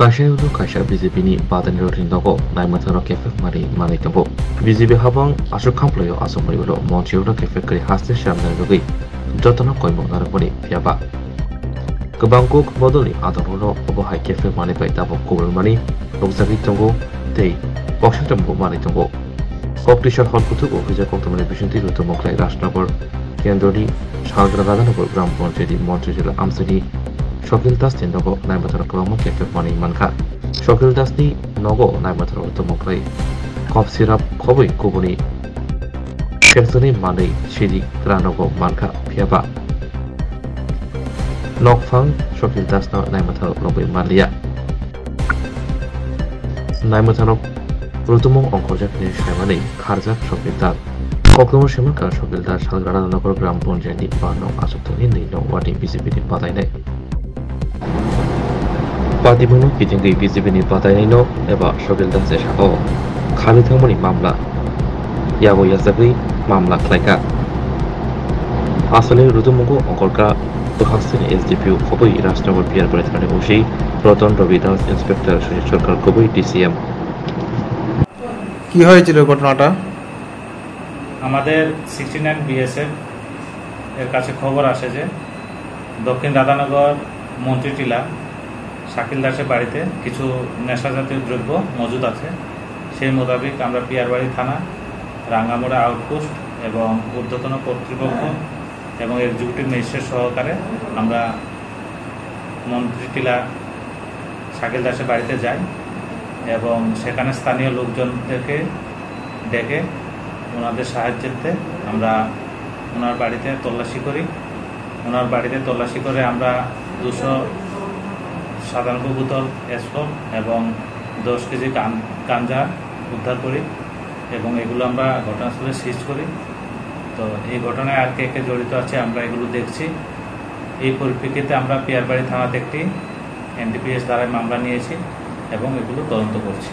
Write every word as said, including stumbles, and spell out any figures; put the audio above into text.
Kaisa ulo kaisa B J P ni badani rokni nogo naimwthangno kephek mari manwi tongo. B J P habang aswk khamplaio, aswk mari ulo montri rokno kephek kwrwi haste swnamnani bagwi jotono koimung narwkmani phiya ba kwbang kuk bodolni adongrokno obo hai kephek manwi bai tabuk kubulmani nukjagwi tongo tei koksakchangbo manwi tongo. Koktisar hor kuthuk o kisa koktwmani bisingtwi Rutumunkhai Rajnagar kendroni Salgra Radhanagar Gram Panchayati montri jila amchaini Sokil Das ni nogo naimwthangno kwbangma kephek manwi mankha. Sokil Das ni nogo naimwthangno Rutumunkhai kop sirap khobwi kubuni kekchangni manwi sidi kwranogo mankha, phiya ba nokphang Sokil Das no naimwthangno lobwi manliya. Naimwthangno Rutumung ongkhorjak hwnwi saimani kharjak Sokil Das. Koktwma swimankha Sokil Das Salgra Radhanagar Gram Panchayat ni bar nong achuk thani nwi nong ward ni B J P ni batainai. Patibwngno kitingwi B J P ni batainaino eba Sokil Das ni sakao kharwi thangmani mamla yago yachagwi mamla khlaikha. Aswlwi Rutumungo ongkhorkha bwkhaksini S D P O khobwi Rajnagar P R Bari thanani O C Roton Ravi Das, Inspector Sujit Sarkar khobwi D C M. কি হয়েছিল ঘটনাটা? আমাদের sixty nine BSF এর কাছে খবর আসে যে দক্ষিণ রাধানগর মন্ত্রী টিলা শাকিল দাসের বাড়িতে কিছু নেশা জাতীয় দ্রব্য মজুদ আছে। সেই মোতাবেক আমরা পিয়ারবাড়ি থানা, রাঙ্গামুড়া আউটপোস্ট এবং ঊর্ধ্বতন কর্তৃপক্ষ এবং এক্সিকিউটিভ ম্যাজিস্ট্রেট সহকারে আমরা মন্ত্রী টিলা শাকিল দাসের বাড়িতে যাই এবং সেখানে স্থানীয় লোকজনদেরকে ডেকে ওনাদের সাহায্যেতে আমরা ওনার বাড়িতে তল্লাশি করি। ওনার বাড়িতে তল্লাশি করে আমরা দুশো সাতানব্বই বোতল এসফল এবং দশ কেজি গান-, গাঞ্জা উদ্ধার করি এবং এগুলো আমরা ঘটনাস্থলে সিজ করি। তো এই ঘটনায় আর কে কে জড়িত আছে আমরা এগুলো দেখছি। এই পরিপ্রেক্ষিতে আমরা পিয়ারবাড়ি থানাতে একটি এনডিপিএস ধারায় মামলা নিয়েছি এবং এগুলো তদন্ত করছি।